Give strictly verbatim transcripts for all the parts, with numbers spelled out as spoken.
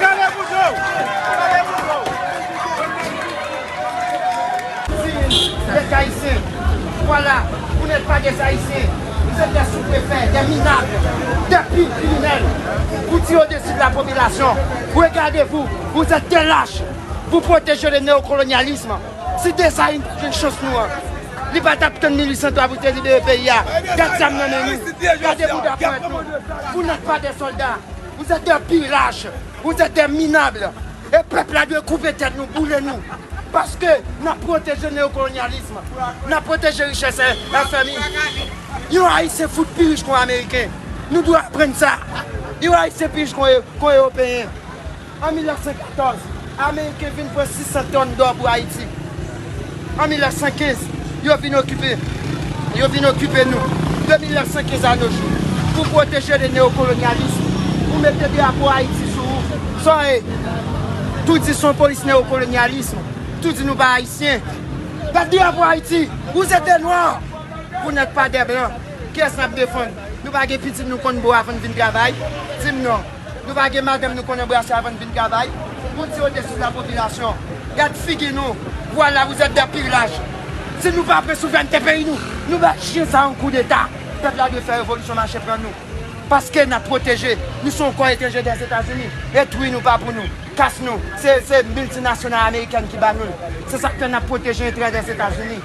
Kale boudon! Kale boudon! Vous êtes haïtiens. Voilà, vous n'êtes pas des Haïtiens. Vous êtes des sous-préfets, des minables, des pires criminels. Vous tirez au-dessus de la population. Regardez-vous, vous êtes des lâches. Vous protégez le néocolonialisme. Si Desalin te jwenn chans nou an, li pa t ap tann mil uit san twa pou te libere peyi a. Gad zam nan men nou. Gade bouda pwent nou. Vous n'êtes pas des soldats. Vous êtes des pires lâches. Vous êtes des minables. E pèp la dwe koupe tèt nou, boule nou. Paske n ap pwoteje neokolonyalism. N ap pwoteje richès F M I. Yon Ayisyen fout pi rich kon Ameriken. Nou dwe aprann sa. Yon Ayisyen pi rich kon, kon Ewopeyen. An mil nèf san katòz, Ameriken vin pran sis san tòn dò pou Ayiti. An mil nèf san kenz, yo vin okipe, yo vin okipe nou. De mil nèf san kenz a nos jours, pou pwoteje le neokolonyalism, pou mete drapo Ayiti sou ou. Sa w ye? Tou di se yon polis neokolonyalism. Tou di nou pa Ayisyen. Gad drapo Ayiti, vous êtes des noirs, vous n'êtes pas des blancs. Kiyès n ap defann? Nou pa gen pitit nou konn bo avan n vin travay? Di m non. Nou pa gen madanm nou konn anbrase avan n vin travay? Vous tirez au-dessus de la population. Gad figi nou. Voilà, vous êtes des pires lâches. Si nou pa pran souvrènte peyi nou, nou bay chyen sa yon koudeta. Pèp la dwe fè revolisyon, mache pran nou. Paske n ap pwoteje. Nou se yon kò etranje Dèzetazini. E twi nou pa pou nou. Kas nou. Se, se miltinasyonal amerikèn ki ba nou l. Se sa k fè n ap pwoteje enterè Dèzetazini.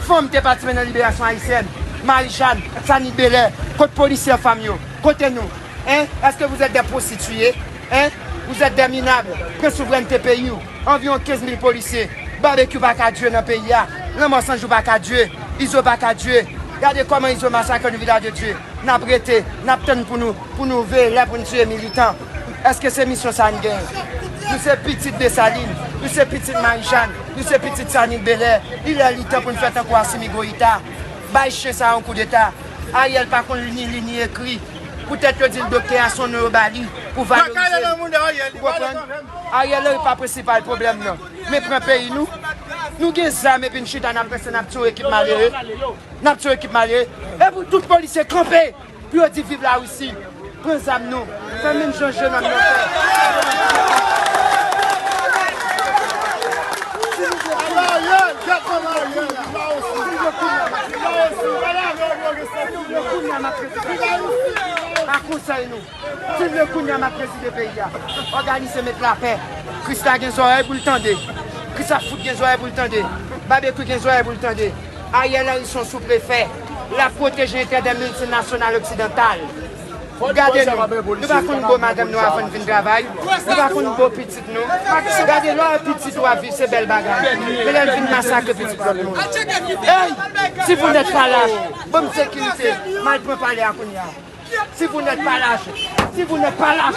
Fanm te patisipe nan liberasyon ayisyèn. Marijàn, Sanit Belè. Kot polisye fanm yo? Kote nou? Hein? Est-ce que vous êtes des prostituées? Hein? Vous êtes des minables. Pran souvrènte peyi w. Anviwon kenz mil polisye. Babekyou pa ka dure nan peyi a. Lanmò San Jou pa ka dure. Izo pa ka dure. Gade kòman Izo masakre nou, Vilaj de Dye. N ap rete, n ap tann pou nou, pou nou veye lè pou n tiye militan. Èske se misyon sa n genyen? Nou se pitit Desalin, nou se pitit Marijàn, nou se pitit Sanit Belè. Li lè li tan pou n fè tankou Asimi Goyita. Bay chen sa yon koudeta. Ariel pa konn li ni li ni ekri. Poutèt yo di l doktè a se yon non yo ba li pou valorize l. Ou konprann? Ariel Henry pa prensipal pwoblèm nan. Men pran peyi nou. Nou gen zam epi n chita n ap panse n ap tiye ekip malere. N ap tiye ekip malere. E pou tout polisye kanpe pou yo di viv Larisi. Pran zam nou. Fè menm jan jenòm nan fè. Pa konsèy nou. Si n vle kounye a m ap prezide peyi a. Òganize met lapè. Krista gen zòrèy pou l tande. Krista fout gen zòrèy pou l tande. Babekyou gen zòrèy pou l tande. Ariel Henry se yon souprefè. L ap pwoteje enterè miltinasyonal oksidantal. Gade nou. Nou pa konn bo madanm nou avan n vin travay. Nou pa konn bo pitit nou. Gade lè w pitit ou ap viv se bèl bagay. Men lè l vin masakre pitit lòt moun. Ey! Si vous n'êtes pas lâche, ban m sekirite. M al pran palè a kounye a. Si vous n'êtes pas lâche, si vous n'êtes pas lâche.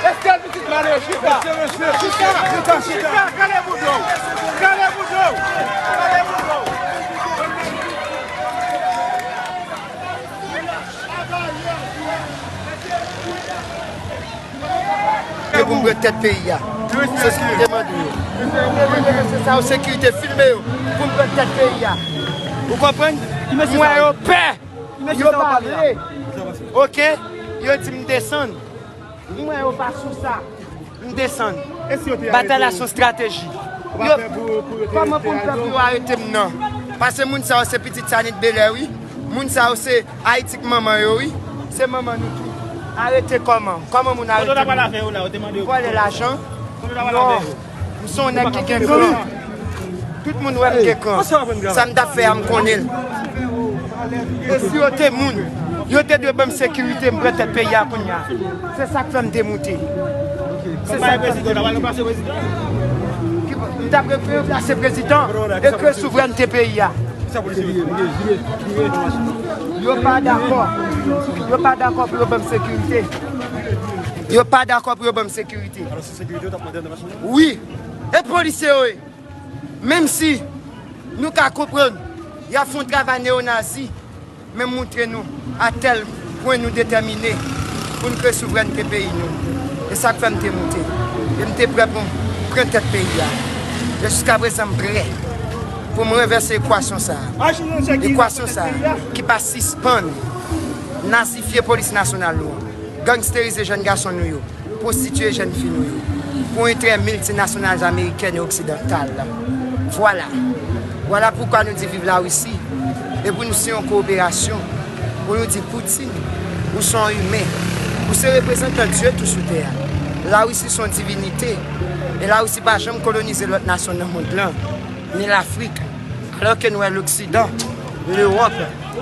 Èske pitit malere chita? Chita, chita, chita. Kale boudon. Kale boudon. Kale boudon. Yo pou m pran tèt peyi a. Se sa m te mande yo. Se sa yo sekirite filme yo pou m pran tèt peyi a. Ou konprann? M wè yo pè. Yo pa vle. Oke? Yo di m desann. M wè yo pa sou sa. M desann. Batay la se yon estrateji. Yo, kòman pou m fè pou yo arete m nan? Paske moun sa yo se pitit Sanit Belè wi. Moun sa yo se Ayiti k manman yo wi. Se manman nou tou. Arete kòman? Kòman moun arete moun? Vòlè lajan? Non. M se yon nèg ki gen kran. Tout moun wè m gen kran. Sa m t ap fè a, m konnen l. E si yo te moun, yo te dwe ban m sekirite, m pran tèt peyi a kounye a. Se sa k fè m te moute. Se sa k fè m te moute. M t ap replase prezidan e kreye souvrènte peyi a. Yo pa dakò. Yo pa dakò pou yo ban m sekirite. Yo pa dakò pou yo ban m sekirite. Wi. E polisye yo ye. Menm si nou ka konprann y ap fè yon travay neyonazi, men moutre nou a tèl pwen nou detèmine pou n kreye souvrènte peyi nou. E sa k fè m te moute. E m te prè pou m pran tèt peyi a. E jiskaprezan m prè pou m ranvèse ekwasyon sa a. Ekwasyon sa a ki pa sispann nazifye polis nasyonal nou an, gangsterize jèn gason nou yo, pwostitiye jèn fi nou yo, pou enterè miltinasyonal amerikèn e oksidantal la. Vwala. Vwala poukwa nou di viv Larisi e pou nou siyen yon kowoperasyon, pou nou di Poutine, ou se yon imen, ou se reprezantan Dye tou sou tè a. Larisi se yon divinite, e Larisi pa janm kolonize lòt nasyon nan mond lan, ni Lafrik, alòske nou wè Loksidan, Lewòp,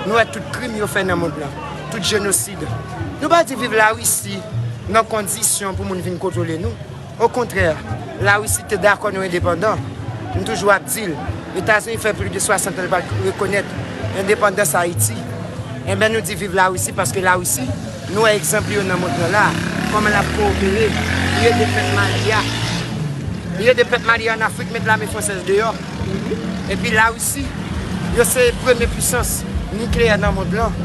nou wè tout krim yo fè nan mond lan, tout jenosid. Nou pa di viv Larisi nan kondisyon pou moun vin kontwole nou. Okontrè, Larisi te dakò nou endepandan. M toujou ap di l, Etazini fè plis de swasant an l pa t rekonèt endepandans Ayiti. Enben, nou di viv Larisi paske Larisi, nou wè egzanp li yo nan mond lan la, kòman l ap kowopere, li ede pèp Mali a. Li ede pèp Mali a ann Afrik met lame fransèz deyò. Epi Larisi, yo se premye pisans nikleyè nan mond lan.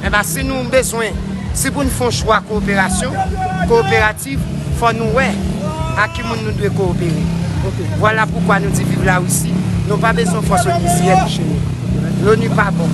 Enben, si nou bezwen, si pou n fè yon chwa kowoperasyon, kowoperatif, fò nou wè a ki moun nou dwe kowopere. Vwala poukwa nou di viv Larisi. Nou pa bezwen fòs onisyen pou chire. Loni pa bon.